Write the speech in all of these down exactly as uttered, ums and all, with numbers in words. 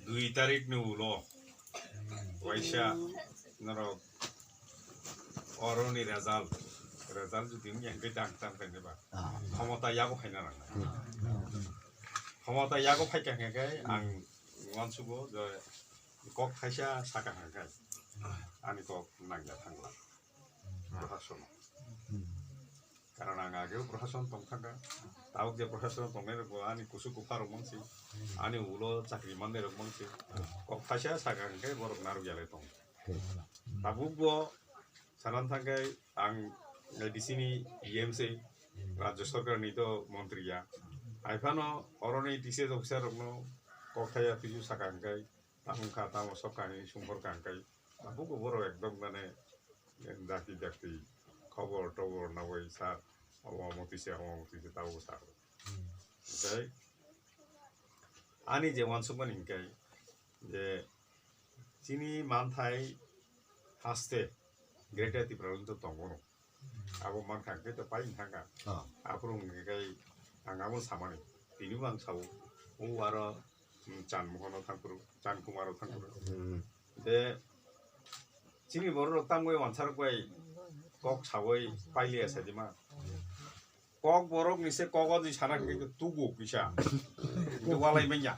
Dui tarik ni ulo waisa norok oroni result, result jodi wngya hwnkhe tang tang khainai ba. Ah. Khomota yago khaina nang. Hmm. Khomota yago phaikha hwnkhe ang uansugo je kok thaisa sakha hwnkhe ani kok nangya thangla. Prashason. Hmm. Karon ang ageo prashason tong thangkha. Tabuk je prashason tongnai rok bo ani kusu kupha rok mangsi. Ani ulo chakri mannai rok mangsi. Kok thaisa sakha hwnkhe borok narwk yalai tong. Hmm. Tabuk bo sanan thangkhe ang A D C ni E M se, Rajya Sarkar ni to montri ya. Haiphano oroni T C S officer rokno kok thaya tuju sakha hwnkhe, tamo kha, tamo sok kha hinwi sungkhor kha hwnkhe, tabuk bo borok ekdom mane dakti dakti khobor tobor naboi sir, omo omo twi se, omo omo twi se, tabuk sir. Tei ani je uansukmani hwnkhe je chini manthai haste Greater Tipraland to tongo no. Abo mankha hwnkhe to pai wngkha. Ah. Aphuru hwnkhe ang abo samani. Tini bo ang sao. O aro, mm, Chan Mohono thangphuru, Chan Kumaro thangphuru. Hmm. Je chini borok rok tangwi wansarok bai kok sawi pailiya saidima. Kok borok ni se kok o di sana hwnkhe tugo kisa. Hwnkhe walai manya.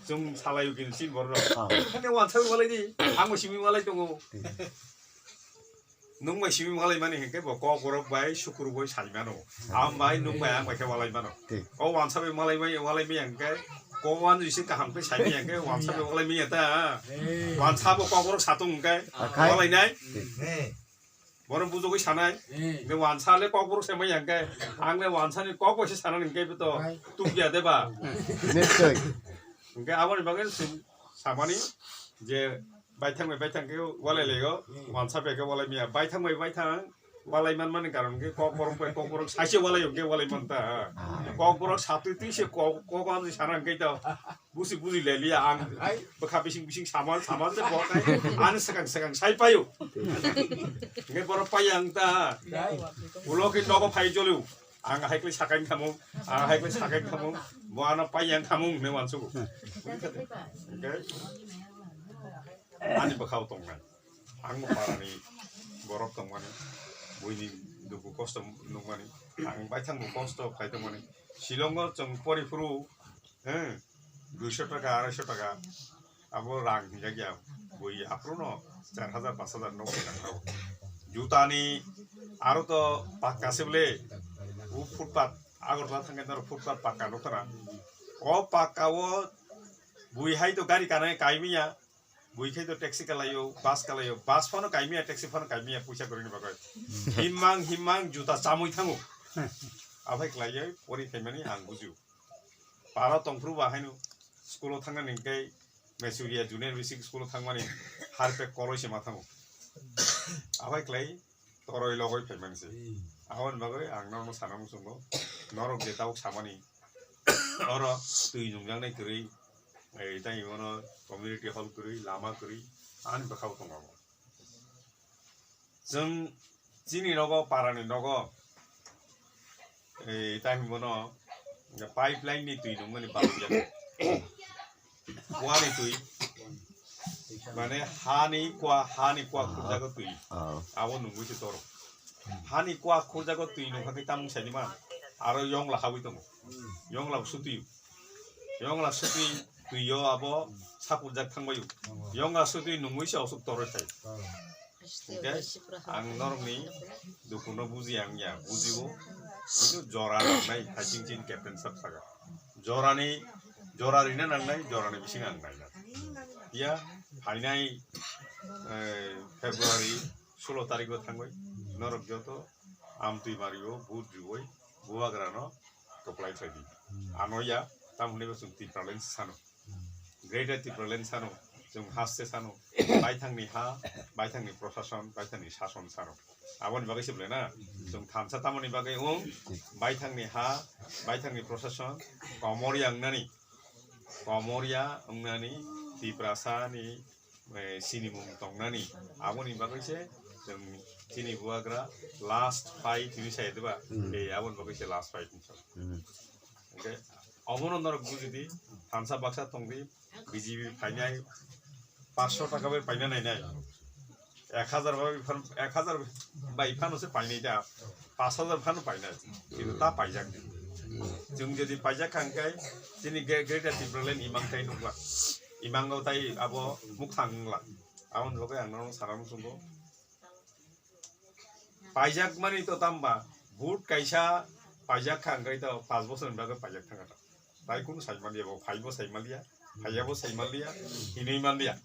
Chwng salai ugin sin borok rok. Ah. Hwnkhe wansa walai di. Ang bo simi walai tongo. Nung bai simi walai mani hwnkhe bo kok borok bai sukuru bai sai mano. Am bai nung bai ang bai khe walai mano. Thik. O wansa bai walai maya, walai maya hwnkhe kok wan jisi kaham khe sai maya hwnkhe wansa bai walai maya ta. Wansa bo kok borok satung hwnkhe akhai walai nai. Thik. Bono bujogwi sanai. Hmm. Hwnkhe wansa le kokborok se manya hwnkhe, ang le wansa ni kok bai se sanani hwnkhe bo to tukya de ba. Nischoi. Hwnkhe aboni bagwi chwng samani je baithang bai baithang khe walai laigo, hmm, wansa bai khe walai maya. Baithang bai baithang walai manmani karon khe kokborok bai kokborok saise walai hwnkhe walai manta. Ah. Kokborok satwi twi se kok, kok ani sana hwnkhe to. Busi busi le liya ang. Ai. Bwkha bising bising saman saman se bo kai. Ani sakang sakang sai payo. Nge boro pai ang ta. Ai. Ulo ki nogo phai jolu. Ang hai kle sakai khamung. Ang hai kle sakai khamung. Bo ano pai ang khamung ne wansu. Okay. Ani bwkhao tongnai. Ang bo parani borok tongmani. Buini duku kosto nungmani. Ang baithang bo kosto khai tongmani. Shillongo chwng pori phuru. He, duiso taka, araisho taka, abo rang hinjak ya, bui aphuru no char hajar, pas hajar nok hinjak thago. Juta ni aro to pakka se bole, o footpath, Agartala thangkhe norok footpath pakka nukha na. O pakka o bui hai to gari kanai kaimiya, bui khai to taxi kalaio, bus kalaio, bus phano kaimiya, taxi phano kaimiya, puisa kwrwini bagwi. Himmang, himmang, juta chamui thango. Aphai khlaiwi pori khaimani ang bujio. Para tongphuru ba haino school o thangnani hwnkhe Mesuria Junior Basic School o thangmani harpek koloi se ma thango. Abai klai toroi logoi phaimani se. Aboni bagwi ang norokno sana muchungo, norok je tabuk samani oro twi nungjaknai kwrwi, eh, tei bono community hall kwrwi, lama kwrwi, ani bwkhao tongo. Chwng chini nogo, parani nogo, eh, tei bono pipeline ni twi nungmani balai jago. Kuani twi, mane hani kua, hani kua khurjago twi. Ah. Abo nungwi se toro. Hani kua khurjago twi nungkha khe tamung saini man. Aro yongla habwi tongo. Yongla sutwi. Yongla sutwi twi yo abo sakurjak thangbaio. Yongla sutwi nungwi se osuk toroi thai. Hingke ang norokni dukuno buji ang ya, bujibo. Kintu jora nangnai, hai ching ching captain sab saka. Jorani, jora rina nangnai, jorani bising ang naina. Ya, phainai, eh, February sulo tarikh o thangwi norok joto amtwi mario vote riwi bubagrano kwplai khlai di. Ano ya, tamoni bo chwng Tipraland sano. Greater Tipraland sano, chwng haste sano, baithangni ha, baithangni prosason, baithangni sason sano. Aboni bagwi se belai na, chwng thansa tamoni bagwi wng, baithangni ha, baithangni prosason, komorya wngnani, komorya wngnani, Tiprasani, eh, sinimung tongnani, aboni bagwi se chwng chini bubagra last fight hinwi sai diba? Hmm. Eh, aboni bagwi se last fight hinwi sai. Hmm. Hingke Omono norok bujidi, thansa baksa tongdi, B J P phainai, paanch sho taka bai paina nainai. Ek hazar bai phan, ek hazar bai phano se painai da, paanch hazar phano painai. Kintu ta paijak di. Chwng jodi paijak kha hwnkhe, chini Gre-, Greater Tipraland imang tai nukla. Imango tai abo mukhang wngla. Aboni bagwi ang nono sana muchungo. Paijak mani to tamba, vote kaisa paijak kha hwnkhe to paanch bosor ni bagwi paijak thangkha ta. Tai kunu sai manliya, bo phaibo sai manliya, phaiya bo sai manliya, hinwi manliya.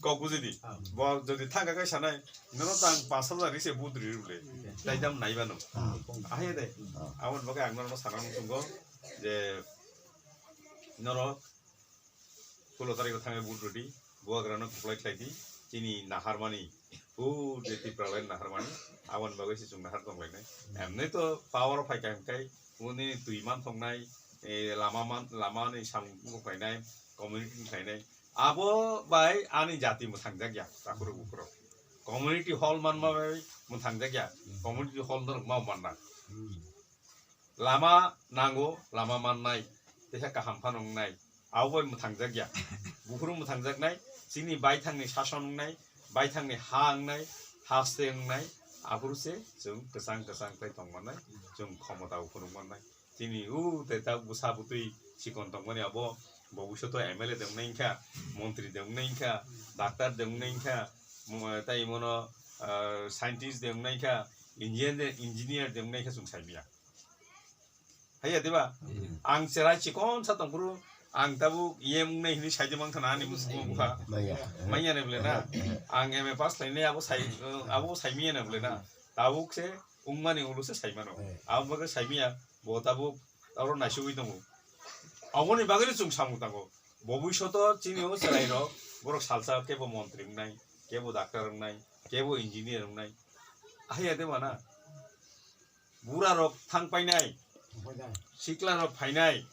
Kok bujidi, bo jodi thangkha khe sanai, nono tang paanch hazar ri se vote ri rwle, tai tam nai bano. Ahai de, aboni bagwi ang nono sana muchungo je norok Sullo tarikh o thangwi vote rwdi, bubagrano kwplai khlaidi, chini naharmani, o je Tipraland naharmani, aboni bagwi se chwng nahar tonglainai. Emni to power o phaikha hwnkhe, uni twi manthoknai, eh, lama man, lama ni samung khlainai, community ni khlainai. Abo bai ani jati mwthangjakya, takhurok bukhurok. Community hall manma bai mwthangjakya, community hall norok ma manna. Lama nango, lama mannai, teisa kaham phano wngnai. Abo bai mwthangjakya. Buphuru mwthangjaknai, chini baithangni sason wngnai, baithangni ha wngnai, haste wngnai, aphuru se chwng kwchang kwchang khlai tong mannai, chwng khomota o phunuk mannai. Chini o tei ta bwsa bwtwi chikon tongmani abo, bo bwsa to M L A de wngnai wngkha, montri de wngnai wngkha, doctor de wngnai wngkha, mo-, tei imono, ah, scientist de wngnai wngkha, engineer de, engineer de wngnai wngkha chwng saimanya. Haiya diba? Hmm. Ang cherai chikon sa tongphuru, ang tabuk E M wngnai hinwi saidi mankha na ani mukhungo bwkha. Manya. Manya ne bole na. Ang M A pass khlainai abo sai, abo saimanya ne bole na. Tabuk se wngmani ulo se saimano. Eh. Abo bagwi saimanya, bo tabuk oro naisugwi tongo. Aboni bagwi no chwng samung tango. Bo bwswto chini o chwrairok, borok salsa kebo montri wngnai, kebo doctor wngnai, kebo engineer wngnai. Haiya diba na? Burarok thang painai, siklarok phainai,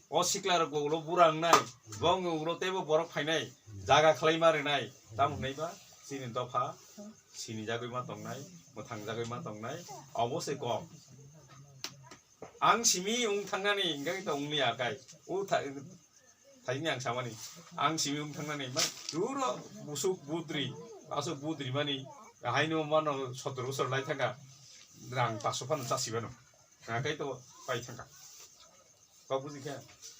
o siklarok bo ulo bura wngnai, bong ulo teibo borok phainai, jaga khlai ma rwnai, tamo hwnwi ba chini dopha sinijagwi ma tongnai, mwthangjagwi ma tongnai, obo se kok. Ang simi wng thangnani hwnkhe to wngya kai, o tha-, Thaini ang samani, ang simi wng thangnani, ma, turo busuk budri, asuk budri mani, haino mano sotor bosor lai thangkha, rang paanch sho phano chasi bano, hakai to pai thangkha. Kok buji khe,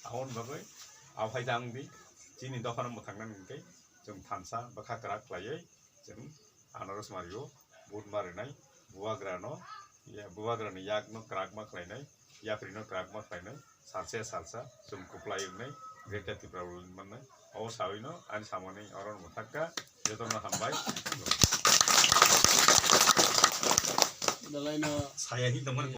aboni bagwi, abohai da wng di, chini dophano mwthangnani hwnkhe, chwng thansa bwkha kwrak khlaiwi, Chwng anaros mario, vote ma rwnai, bubagrano, ya, bubagrani yakno kwrak ma khlainai, yaprino kwrak ma khlainai, salsa salsa, chwng kwplai wngnai, Greater Tipraland mannai, o sawino ani samani oro mwthakka, jotono hambai. Belai no saya hi tongmani